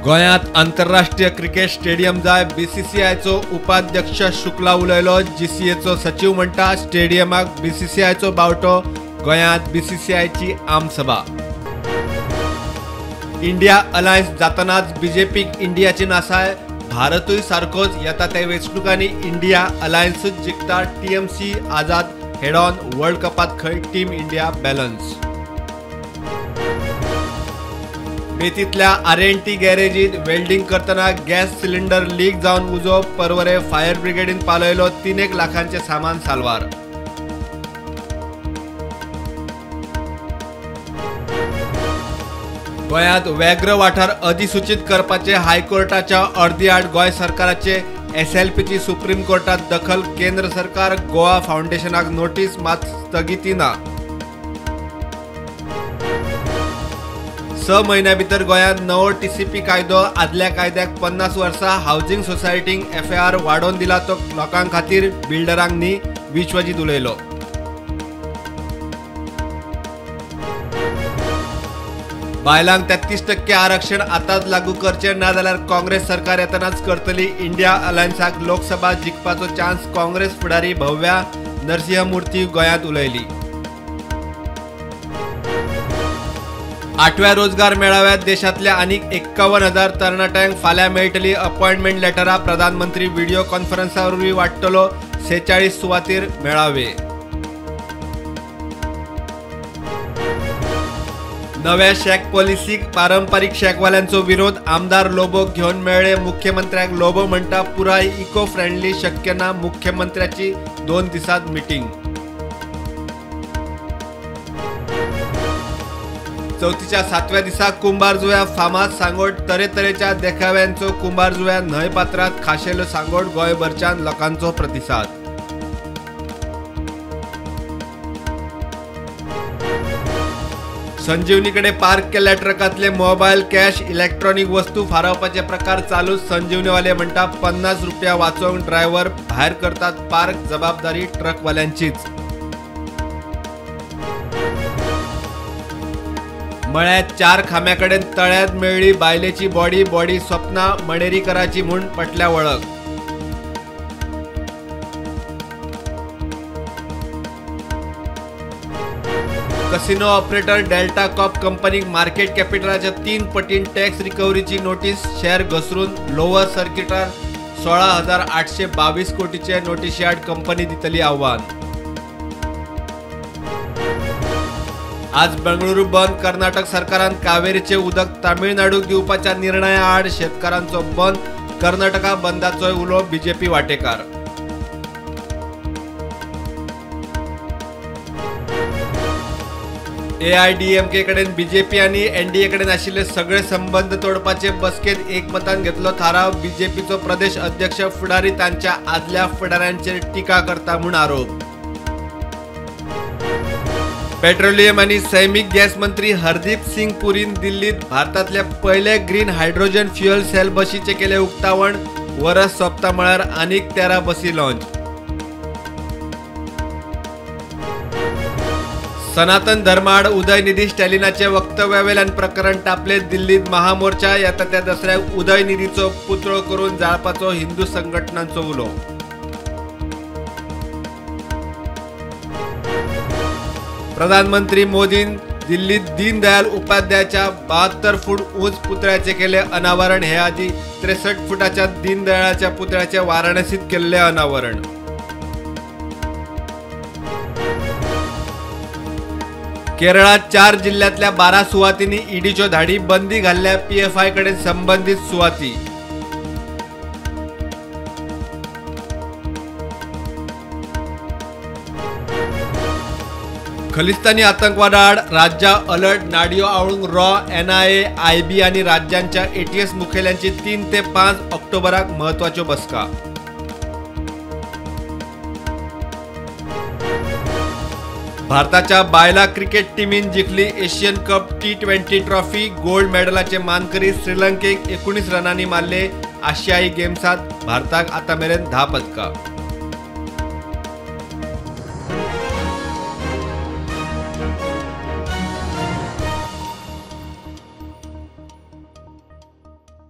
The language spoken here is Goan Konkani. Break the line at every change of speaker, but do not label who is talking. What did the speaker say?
गोंयांत आंतरराष्ट्रीय क्रिकेट स्टेडियम जाय, बीसीसीआयचो उपाध्यक्ष शुक्ला उलयलो. जीसीएचो सचीव म्हणटा स्टेडियमाक बीसीसीआयचो बावटो, गोंयांत बीसीसीआयची आमसभा. इंडिया अलायन्स जातनाच बीजेपीक इंडियाची नासाय, भारतूय सारकोच येता त्या वेंचणुकांनी इंडिया अलायन्सूच जिखता. टीएमसी आझाद हेड ऑन, वर्ल्ड कपात खंय टीम इंडिया बॅलन्स. बेतींतल्या आरएनटी गॅरेजीत वेल्डिंग करतना गॅस सिलिंडर लीक जावन उजो, पर्वरे फायर ब्रिगेडीन पालयलो. 3 लाखांचे सामान साल्वार. गोंयांत व्याघ्र वाठार अधिसूचीत करपाचे हायकोर्टाच्या अर्दी आड गोंय सरकाराचे एसएलपीची सुप्रीम कोर्टात दखल. केंद्र सरकार गोवा फावंडेशनाक नोटीस, मात स्थगिती ना. 6 म्हयन्या भितर गोंयांत नवो टीसीपी कायदो, आदल्या कायद्याक 50 वर्सां हावजिंग सोसायटींक एफआर वाडोवन दिला तो लोकां खातीर, बिल्डरांक न्ही, विश्वजीत उलयलो. बायलांक 33% आरक्षण आतांच लागू करचें, ना जाल्यार काँग्रेस सरकार येतनाच करतली. इंडिया अलायन्साक लोकसभा जिखपाचो चान्स, काँग्रेस फुडारी भव्या नरसिंहमूर्ती गोंयांत उलयली. 8व्या रोजगार मेळाव्यात देशांतल्या आनीक 51,000 तरणाट्यांक फाल्यां मेळटली अपॉयंटमेंट लेटरां. प्रधानमंत्री व्हिडिओ कॉन्फरन्सा वरवीं वाडटलो 46 सुवातीर मेळावे. नव्या शॅक पॉलिसीक पारंपारीक शॅकवाल्यांचो विरोध, आमदार लोबोक घेवन मेळ्ळे मुख्यमंत्र्याक. लोबो म्हणटा पुराय इको फ्रेंडली शक्य ना, मुख्यमंत्र्याची 2 दिसांत मिटींग. चवथीच्या 7व्या दिसा कुंभारजुव्या फामाद सांगोड, तरेतरेच्या देखाव्यांचो कुंभारजुव्या न्हंय पात्रांत खाशेलो सांगोड, गोंयभरच्यान लोकांचो प्रतिसाद. संजीवनीकडे पार्क केल्ल्या ट्रकांतले मोबायल, कॅश, इलेक्ट्रॉनिक वस्तू फारावपाचे प्रकार चालू. संजीवनीवाले म्हणटा 50 रुपया वाचोवंक ड्रायव्हर भायर करतात पार्क, जबाबदारी ट्रकवाल्यांचीच. मळ्यात 4 खांब्याकडेन तळ्यात मेळ्ळी बायलेची बॉडी, बॉडी स्वप्ना मणेरीकराची म्हूण पटल्या वळख. कसिनो ऑपरेटर डेल्टा कॉप कंपनीक मार्केट कॅपिटलाच्या 3 पटीन टॅक्स रिकव्हरीची नोटीस, शेअर घसरून लोअर सर्किटार 16,822 कोटीचे नोटीशी आड कंपनी दितली आव्हान. आज बेंगळुरू बंद, कर्नाटक सरकारान कावेरीचे उदक तामिळनाडूक दिवपाच्या निर्णया आड शेतकारांचो बंद, कर्नाटका बंदाचोय उलो बीजेपी वाटेकार. एआयडीएमके कडेन बीजेपी आनी एनडीए कडेन आशिल्ले सगळे संबंध तोडपाचे बसकेत एकमतान घेतलो थाराव. बीजेपीचो प्रदेश अध्यक्ष फुडारी तांच्या आदल्या फुडाऱ्यांचेर टिका करता म्हूण आरोप. पेट्रोलियम आनी सैमीक गॅस मंत्री हरदीप सिंग पुरीन दिल्लीत भारतांतल्या पयले ग्रीन हायड्रोजन फ्युएल सेल बशीचें केलें उक्तावण. वरस सोंपता म्हळ्यार आनीक 13 बसी लॉन्च. सनातन धर्माआड उदयनिधी स्टॅलिनाचे वक्तव्यावेल्यान प्रकरण तापले. दिल्लीत महामोर्चा, येता त्या दसऱ्याक उदयनिधीचो पुतळो करून जाळपाचो हिंदू संघटनांचो उलो. प्रधानमंत्री मोदीन दिल्लीत दीनदयाल उपाध्यायाच्या 72 फूट उंच पुतळ्याचे केले अनावरण. हे आधी 63 फुटाच्या दीनदयाळाच्या पुतळ्याचे वाराणसीत केल्ले अनावरण. केरळात 4 जिल्ह्यांतल्या 12 सुवातींनी ईडीच्यो धाडी, बंदी घाल्ल्या पीएफआय कडेन संबंदीत सुवाती. खलिस्तानी आतंकवादाआड राज्यां अलर्ट, नाडयो आवळूंक रॉ, एनआयए, आयबी आनी राज्यांच्या एटीएस मुखेल्यांची 3 ते 5 ऑक्टोबराक म्हत्वाच्यो बसका. भारताच्या बायला क्रिकेट टीमीन जिखली Asian cup T20 trophy. Gold मेडलाचे मानकरी श्रीलंकेक 19 रनांनी मारले. आशियाई गेम्सात भारताक आतां मेरेन 10 पदकां.